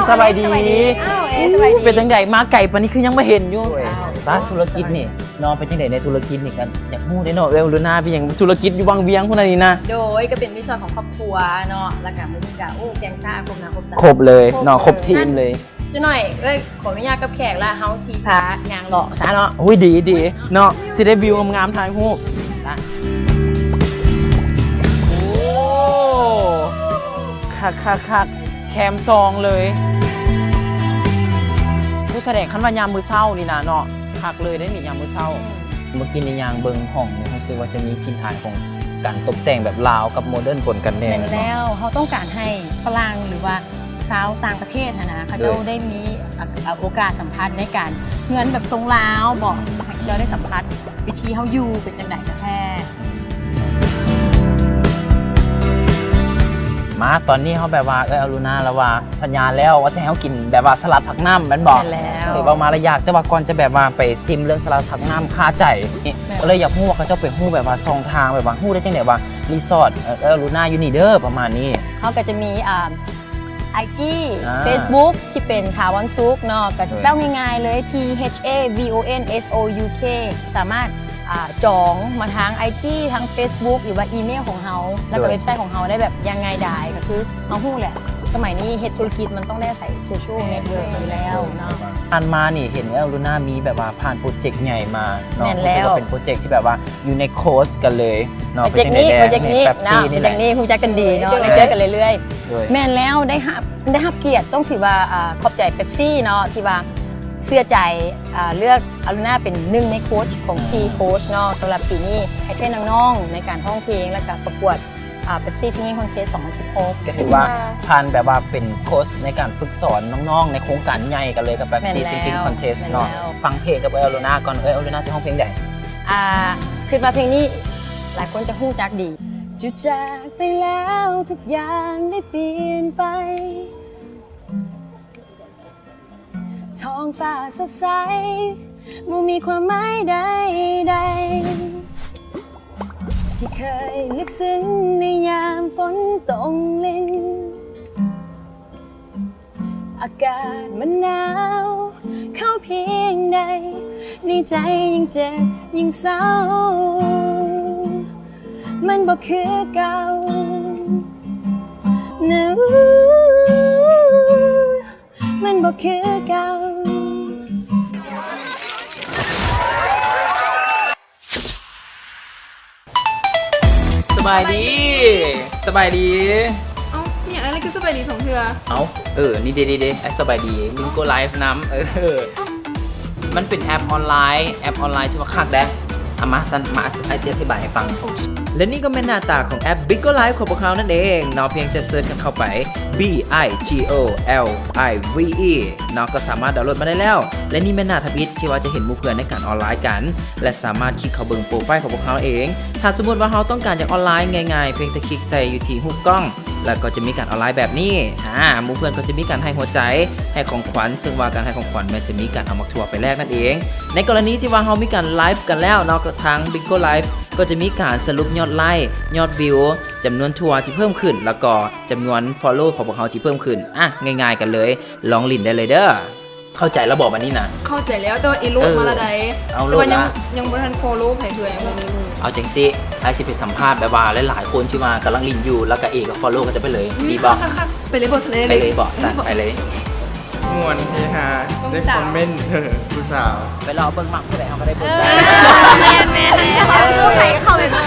ສະບາຍດີ ສະບາຍດີ ອ້າວ ເອ ສະບາຍດີ ເປັນຈັ່ງໃດ ມາໄກປານນີ້ຄືຍັງບໍ່ເຫັນຢູ່? ໂອ້ຍ ຕາ ທຸລະກິດນີ້ເນາະ ເປັນຈັ່ງໃດແດ່ທຸລະກິດນີ້? ກໍຢາກຮູ້ເດ້ເນາະ ເອື້ອຍອລຸນາ ເປັນຫຍັງທຸລະກິດຢູ່ວັງວຽງພຸ້ນນະນີ້ນະ? ໂດຍ ກໍເປັນມີສ່ວນຂອງຄອບຄົວເນາະ ແລ້ວກໍມື້ນີ້ກໍ ໂອ້ ແກງຊາຄົບໜ້າຄົບຕາ ຄົບເລີຍເນາະ ຄົບທີມເລີຍ. ຈັກໜ້ອຍ ເອີຍ ຂໍອະນຸຍາດກັບແຂກລະ ເຮົາຊິພາຍ່າງເລາະຊະເນາະ. ໂອ້ຍ ດີໆ ເນາະ ຊິໄດ້ວິວງາມໆ ຖ່າຍຮູບ. ໂອ້ ຄັກໆໆ ແຄມຊອງເລີຍ. ຜູ້ສະແດງ ຄັນວ່າຍາມມື້ເຊົ້ານີ້ນະເນາະ ຄັກເລີຍເດ້ນີ້ ຍາມມື້ເຊົ້າ. ເມື່ອກີ້ນີ້ຍ່າງເບິ່ງຫ້ອງນີ້ ຮູ້ສຶກວ່າຈະມີກິ່ນອາຍຂອງການຕົບແຕ່ງແບບລາວກັບໂມເດີນປົນກັນແດ່. ແມ່ນແລ້ວ ເຮົາຕ້ອງການໃຫ້ຝຣັ່ງ ຫຼືວ່າຊາວຕ່າງປະເທດຫັ້ນນະ ເຂົາເຈົ້າ ໂດຍ ໄດ້ມີ ອາ ໂອກາດສຳຜັດໃນການເຮືອນແບບຊົງລາວເບາະ ໃຫ້ເຂົາເຈົ້າໄດ້ສຳຜັດວິຖີເຮົາຢູ່ເປັນຈັ່ງໃດກັນແທ້. ມາ ຕອນນີ້ເຮົາແບບວ່າ ເອື້ອຍອະລຸນາລາວວ່າສັນຍາແລ້ວວ່າຊິໃຫ້ເຮົາກິນແບບວ່າສະຫຼັດຜັກນ້ຳແມ່ນບໍ່? ແມ່ນແລ້ວ ເອີ ເວົ້າມາລະຢາກ ແຕ່ວ່າກ່ອນຈະແບບວ່າໄປຊິມເລື່ອງສະຫຼັດຜັກນ້ຳຄາໃຈນີ້ ແມ່ນ ກໍເລີຍຢາກຮູ້ວ່າເຂົາເຈົ້າໄປຮູ້ແບບວ່າຊ່ອງທາງ ແບບວ່າຮູ້ໄດ້ຈັ່ງໃດວ່າຣີສອດ ເອີ ເອື້ອຍອະລຸນາຢູ່ນີ້ເດີ ປະມານນີ້. ເຮົາກໍຈະມີ ອ່າ ໄອຈີ ອ່າ ເຟສບຸກ ທີ່ເປັນຖາວອນສຸກເນາະ ກໍສະແປວງ່າຍໆເລີຍ T H A V O N S O U K ສາມາດ ອ່າ ຈອງມາທາງໄອຈີ ທາງເຟສບຸກ ຫຼືວ່າອີເມວຂອງເຮົາ ແລ້ວກໍ ໂດຍ ເວັບໄຊຂອງເຮົາໄດ້ແບບຢ່າງງ່າຍດາຍ. ກໍຄືເຮົາຮູ້ແຫຼະ ສະໄໝນີ້ເຮັດທຸລະກິດມັນຕ້ອງໄດ້ອາໄສໂຊຊຽວເນັດເວີກຢູ່ແລ້ວເນາະ. ຜ່ານມານີ້ເຫັນເອື້ອຍອະລຸນາມີແບບວ່າຜ່ານໂປຣເຈັກໃຫຍ່ມາເນາະ. ແມ່ນແລ້ວ ຮູ້ສຶກວ່າເປັນໂປຣເຈັກທີ່ແບບວ່າຢູ່ໃນໂຄສກັນເລີຍເນາະ. ໂປຣເຈັກນີ້ ເປັນຈັ່ງໃດແດ່ ໂປຣເຈັກນີ້ເນາະ ເປັບຊີນີ້ແຫຼະ ໂປຣເຈັກນີ້ຮູ້ຈັກກັນດີເນາະ ເອີ ໄດ້ເຈີກັນເລື້ອຍໆ. ໂດຍ ແມ່ນແລ້ວ ໄດ້ຮັບ ໄດ້ຮັບກຽດ ຕ້ອງຖືວ່າ ອ່າ ຂອບໃຈເປັບຊີເນາະ ທີ່ວ່າເຊື່ອໃຈ ອ່າ ເລືອກອາລຸນາເປັນໜຶ່ງໃນໂຄຊຂອງ ອ່າ ສີ່ໂຄຊເນາະ ສຳລັບປີນີ້ ໃຫ້ເທຣນນ້ອງໆໃນການຮ້ອງເພງ ແລ້ວກໍປະກວດ ອ່າ ເປັບຊີຊິງກິ້ງຄອນເທສ ສອງພັນສິບຫົກ. ກໍຖືວ່າຜ່ານແບບວ່າເປັນໂຄຊໃນການຝຶກສອນນ້ອງໆໃນໂຄງການໃຫຍ່ກັນເລີຍ ກັບເປັບຊີຊິງກິ້ງຄອນເທສເນາະ. ຟັງເພງກັບເອື້ອຍອະລຸນາກ່ອນ ເອື້ອຍອະລຸນາຈະຮ້ອງເພງໃດ? ອ່າ ຄິດວ່າເພງນີ້ຫຼາຍຄົນຈະຮູ້ຈັກດີ. ຈາກໄປແລ້ວທຸກຢ່າງໄດ້ປ່ຽນໄປ ທ້ອງຟ້າສົດໃສ ບໍ່ມີຄວາມໝາຍໃດໆ ທີ່ເຄີຍລຶກເຊິ່ງໃນຍາມຝົນຕົກລິນ. ອາກາດມັນໜາວເຂົ້າພຽງໃດ ໃນໃຈຍິ່ງເຈັບຍິ່ງເສົ້າ ມັນບໍ່ຄືເກົ່າ ນະ ມັນບໍ່ຄືເກົ່າ. ສະບາຍດີ ສະບາຍດີ. ເອົ້າ ມີຫຍັງອ້າຍຄືສະບາຍດີສອງເທື່ອ? ເອົ້າ ເອີ ນີ້ເດ ນີ້ເດ ອ້າຍສະບາຍດີ ບິງໂກໄລຟ໌ນຳ ເອີ ມັນເປັນແອັບອອນລາຍ ແອັບອອນລາຍທີ່ວ່າຄັກເດ້. ອາ ມາຊັ້ນ ມາ ອ້າຍຊິອະທິບາຍໃຫ້ຟັງ. ໂອເຄ ແລະນີ້ກໍແມ່ນໜ້າຕາຂອງແອັບບິງໂກໄລຟ໌ຂອງພວກເຮົານັ້ນເອງເນາະ. ພຽງແຕ່ເສີດກັນເຂົ້າໄປ B I G O L I V E ເນາະ ກໍສາມາດດາວໂຫຼດມາໄດ້ແລ້ວ. ແລະນີ້ແມ່ນໜ້າທຳອິດທີ່ວ່າຈະເຫັນໝູ່ເພື່ອນໃນການອອນລາຍກັນ ແລະສາມາດຄລິກເຂົ້າເບິ່ງໂປຣໄຟຂອງພວກເຮົາເອງ. ຖ້າສົມມຸດວ່າເຮົາຕ້ອງການຢາກອອນລາຍງ່າຍໆ ພຽງແຕ່ຄລິກໃສ່ຢູ່ທີ່ຮູບກ້ອງ ແລ້ວກໍຈະມີການອອນລາຍແບບນີ້. ອາ ໝູ່ເພື່ອນກໍຈະມີການໃຫ້ຫົວໃຈ ໃຫ້ຂອງຂວັນ ເຊິ່ງວ່າການໃຫ້ຂອງຂວັນແມ່ນຈະມີການເອົາໝາກຖົ່ວໄປແລກນັ້ນເອງ. ໃນກໍລະນີທີ່ວ່າເຮົາມີການໄລຟ໌ກັນແລ້ວເນາະ ກໍທາງບິງໂກໄລຟ໌ກໍຈະມີການສະຫຼຸບຍອດໄລ ຍອດວິວ ຈຳນວນຖົ່ວທີ່ເພີ່ມຂຶ້ນ ແລ້ວກໍຈຳນວນຟໍໂລຂອງພວກເຮົາທີ່ເພີ່ມຂຶ້ນ. ອາ ງ່າຍໆກັນເລີຍ ລອງຫຼິ້ນໄດ້ເລີຍເດີ. ເຂົ້າໃຈລະບໍບອັນນີ້ນະ? ເຂົ້າໃຈແລ້ວ ແຕ່ວ່າເອໂຫຼດມາລະໃດ. ເອົາໂຫຼດລະ ແຕ່ວ່າຍັງ ຍັງບໍ່ທັນຟໍໂລໃຜເທື່ອ ຍັງບໍ່ມີໝູ່. ເອົາຈັ່ງຊີ້ ອ້າຍຊິໄປສຳພາດແບບວ່າຫຼາຍໆຄົນທີ່ວ່າກຳລັງຫຼິ້ນຢູ່ ແລ້ວກະເອກະຟໍໂລເຂົາເຈົ້າໄປເລີຍ ອືມ ດີບໍ່? ໄປເລີຍບໍ? ຊັ້ນໄປເລີຍ ໄປເລີຍບໍ? ຊັ້ນໄປເລີຍ. ມ່ວນເຮຮາ ໄດ້ຄອມເມັນ ເອີ ຜູ້ສາວ ໄປລໍເບິ່ງມັກຜູ້ໃດເຮົາກໍໄດ້ເບິ່ງ. ເອີ ແມ່ນໆ ໃຜເຂົ້າໄປເບິ່ງ.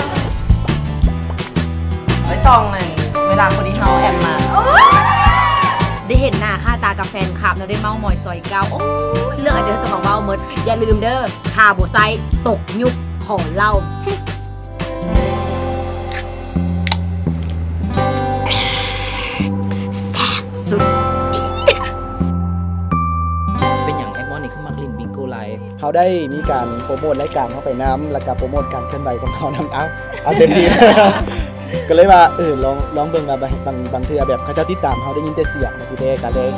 ໄປສ່ອງໃນເວລາຄົນທີ່ເຮົາແອັດມາ ໄດ້ເຫັນໜ້າຄ່າຕາກັບແຟນຄລັບເນາະ ໄດ້ເມົາມອຍຊອຍເກົ່າ. ໂອ້ຍ ເລື່ອງອັນໃດກໍເວົ້າໝົດ. ຢ່າລືມເດີ ຖ້າບໍ່ໃຊ້ ຕົກຍຸກ ຂໍເລົ່າ. ແຊບສຸດ. ເປັນຫຍັງອ້າຍມ່ອນນີ້ຄືມັກຫຼິ້ນບິງໂກໄລຟ໌? ເຮົາໄດ້ມີການໂປຣໂມດລາຍການເຮົາໄປນຳ ແລ້ວກະໂປຣໂມດການເຄື່ອນໄຫວຂອງເຮົານຳ. ເອົ້າ ເອົາເຕັມທີ່ ກໍເລີຍວ່າ ເອີ ລອງ ລອງເບິ່ງວ່າບາງ ບາງເທື່ອແບບເຂົາເຈົ້າຕິດຕາມເຮົາ ໄດ້ຍິນແຕ່ສຽງຈັ່ງຊີ້ເດ້ ກໍເລີຍ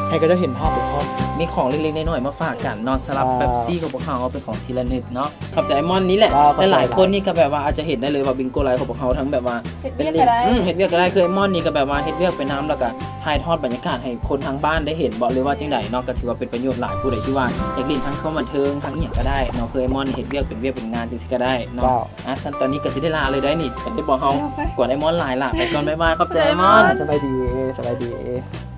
ໃຫ້ເຂົາເຈົ້າເຫັນພາບໄປພ້ອມ. ມີຂອງເລັກໆນ້ອຍໆມາຝາກກັນເນາະ ສຳລັບ ອ່າ ເປັບຊີຂອງພວກເຮົາເປັນຂອງທີລະນຶດເນາະ. ຂອບໃຈອ້າຍມ່ອນນີ້ແຫຼະ ວ້າວ ຂອບໃຈ ຫຼາຍໆຄົນນີ້ກໍແບບວ່າອາດຈະເຫັນໄດ້ເລີຍວ່າບິງໂກໄລຂອງພວກເຮົາທັງແບບວ່າ ເຮັດວຽກກໍໄດ້ ອືມ ເຮັດວຽກກໍໄດ້ ຄືອ້າຍມ່ອນນີ້ກໍແບບວ່າເຮັດວຽກໄປນຳ ແລ້ວກໍຖ່າຍທອດບັນຍາກາດໃຫ້ຄົນທາງບ້ານໄດ້ເຫັນເບາະ ຫຼືວ່າຈັ່ງໃດເນາະ ກໍຖືວ່າເປັນປະໂຫຍດຫຼາຍ ຜູ້ໃດທີ່ວ່າຢາກຫຼິ້ນທາງຄວາມບັນເທີງທາງອີ່ຫຍັງກໍໄດ້ເນາະ ຄືອ້າຍມ່ອນນີ້ເຮັດວຽກເປັນວຽກເປັນງານຈັ່ງຊີ້ກໍໄດ້ເນາະ. ອ່າ ຊັ້ນຕອນນີ້ກໍຊິໄດ້ລາເລີຍໄດ໋ນີ້ ກໍໄດ້ບອກເຮົາ ເອົາໄປ ກວນອ້າຍມ່ອນຫຼາຍລະ ໄປກ່ອນ ບາຍບາຍ ຂອບໃຈອ້າຍມ່ອນ ສະບາຍດີ ສະບາຍດີ.